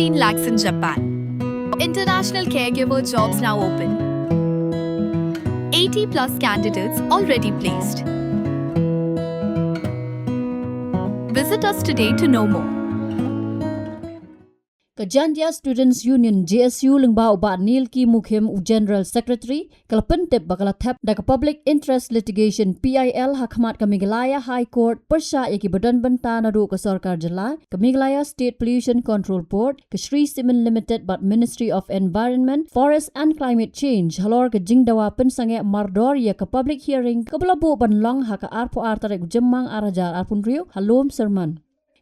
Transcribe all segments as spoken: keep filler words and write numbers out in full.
Fifteen lakhs in Japan. International caregiver jobs now open. Eighty plus candidates already placed. Visit us today to know more. Ka Jaintia Students Union, J S U, lyngba u Bah Nilki Mukhim, u General Secretary, ka la pyntip ba ka la thep da ka Public Interest Litigation, P I L, ha khmat ka Meghalaya High Court, pyrshah ïa ki ba don bynta naduh ka sorkar jylla, ka Meghalaya State Pollution Control Board, ka Shree Cement Limited bad Ministry of Environment, Forest and Climate Change, halor ka jingdawa pynsangeh mardor ïa ka public hearing kaba la buh ban long ha ka arphew ar tarik u Jymmang ar hajar arphew hynriew, ha Lum Syrman.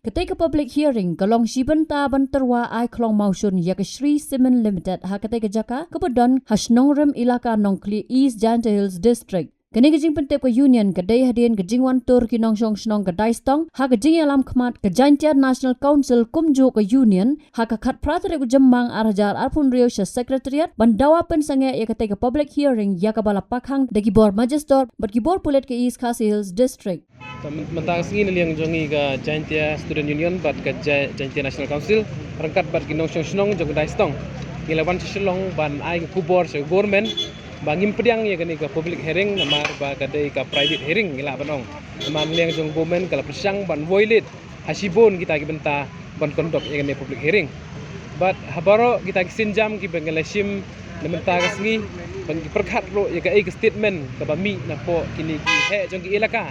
Katei ka public hearing ka long shi bynta ban tyrwa ai khlong mawshun ïa ka Shree Cement Limited ha katei ka jaka kaba don ha shnong rim Elaka Nongkhlieh, East Jaintia Hills District. Kane ka jingpyntip ka Union ka dei hadien ka jingwan tur ki nongshong shnong ka Daistong ha ka jingïalam khmat ka Jaintia National Council kumjuh ka Union ha ka khatphra tarik u Jymmang ar hajar arphew hynriew sha Secretariat ban dawa pynsangeh ïa katei ka public hearing ïa kaba la pakhang da ki bor Magistrate bad ki bor pulit ka East Khasi Hills District. Mynta ka sngi na liang jong ngi ka Jaintia Student Union bad ka Jai-, Jaintia National Council ryngkat bad ki nongshong shnong jong ka Daistong, ngi la wan sha Shillong ban ai ka khubor sha ka government ba ngim pdiang ïa kane ka public hearing namar ba ka dei ka private hearing ngi lah ban ong. Namar na liang jong government ka la pyrshang ban violate ha shibun kita ki bynta ban conduct ïa kane public hearing. Bad ha baroh kita ki sienjam kiba ngi la shim na mynta ka sngi, ba ngi pyrkhat ruh ïa kaei ka statement kaba mih napoh kine ki heh jong ki elaka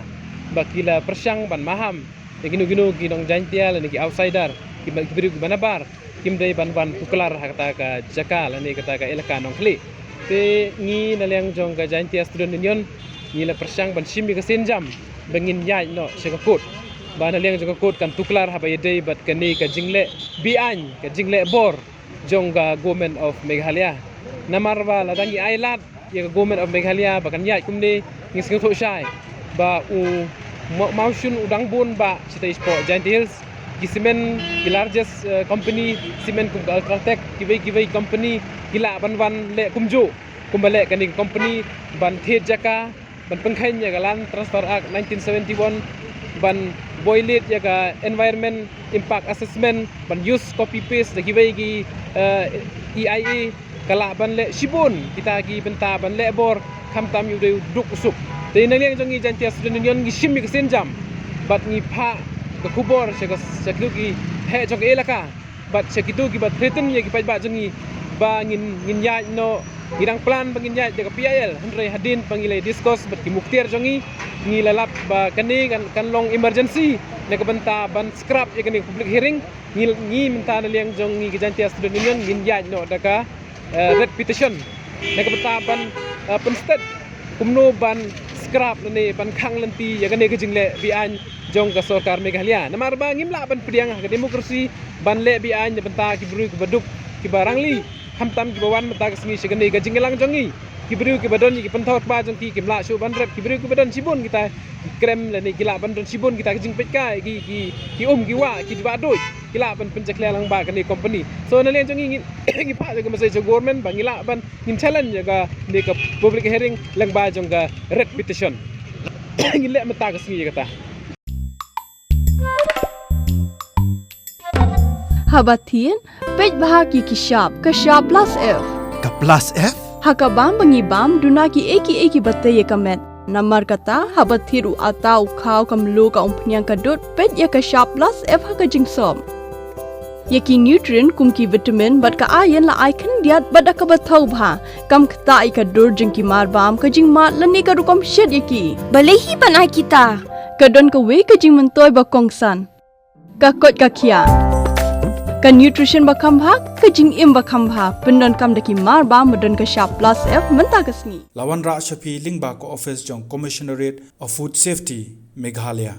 ba ki la pyrshang ban maham ïa kino kino ki nong Jaintia lane ki outsider, kiba, ki briew kiba nabar, kim dei ban wan tuklar ha kata ka jaka lane kata ka elaka Nongkhlieh. Te ngi na liang jong ka Jaintia Student Union ngi la pyrshang ban shim ïa ka sienjam ba ngin ïaid noh sha ka court, ba na liang jong ka court kan tuklar haba ïadei bad kane ka jingleh be-aiñ, ka jingleh bor jong ka Government of Meghalaya. Namar ba lada ngi ailad ïa ka Government of Meghalaya ba kan ïaid kumne, ngi sngewthuh shai ba u ma-, mawshun u dang bun ba shatei shapoh Jaintia Hills. Ki cement, ki largest, eh, company cement kum ka Ultratech, kiwei kiwei company ki lah ban wan leh kumjuh kumba leh kane ka company, ban thied jaka, ban pynkheiñ ïa ka Land Transfer Act nineteen seventy-one, ban violate ïa ka Environment Impact Assessment, ban use copy paste da kiwei ki, eh, E I A, ka lah ban leh shibun kita ki bynta ban leh bor, khamtam ïa u dei u duk u suk. Te na liang jong ngi Jaintia Student Union ngi shim ïa ka sienjam bad ngi phah ka khubor sha ka, sha kito ki heh jong ka elaka bad sha kito kiba threaten ïa ki paidbah jong ngi ba ngin, ngin ïaid noh, ngi dang plan ba ngin ïaid da ka P I L, hynrei hadien ba ngi la discuss bad ki muktiar jong ngi, ngi la lap ba kane kan, kan long emergency na ka bynta ban scrap ïa kane ka public hearing. Ngi, ngi mynta na liang jong ngi ka Jaintia Student Union ngin ïaid noh da ka, eh, writ petition na ka bynta ban, eh, pynsted kumno ban scrap lane ban khang lynti ïa kane ka jingleh be-aiñ jong ka sorkar Meghalaya. Namar ba ngim lah ban pdiang ha ka democracy ban leh be-aiñ na bynta ki briew kiba duk, kiba rangli, khamtam kiba wan mynta ka sngi sha kane ka jingïalang jong ngi. Ki briew kiba don ïa ki pynthor kba jong ki kim lah shuh ban rep, ki briew kiba don shibun kita krem lane ki lah ban don shibun kita ki jingpeit kai, ki, ki, ki um, ki wah, ki jubab duh, ki lah ban pynjakhlia lang bad kane ka company. So na liang jong ngi ngi, ngi phah jong ka message jong government ba ngi lah ban, ngin challenge ïa kane ka public hearing lyngba jong ka writ petition. Ngin leh mynta ka sngi ïa kata. Haba thied, peit bha ki ki shap, ka shap plus F. Ka plus F? Ha ka bam ba ngi bam, duna kiei kiei kiba tei ïa ka met. Namar kata, haba thied u atta, u khaw, ka mluh, ka umphniang, ka dud, peit ïa ka shap plus F ha ka jingsop. Ïa ki nutrient kum ki vitamin bad ka iron la ai khyndiat bad da kaba thaw bha. Kam ktah ïa ka dur jong ki marbam, ka jingmad lane ka rukom shet ïa ki. Balei hi ban ai kita? Ka don kawei ka jingmyntoi ba kongsan. Ka koit ka khiah. Ka nutrition ba kham bha, ka jingim ba kham bha. Pyndonkam da ki marbam ba don ka shap plus F mynta ka sngi. La wanrah sha phi lyngba ka office jong Commissionerate of Food Safety, Meghalaya.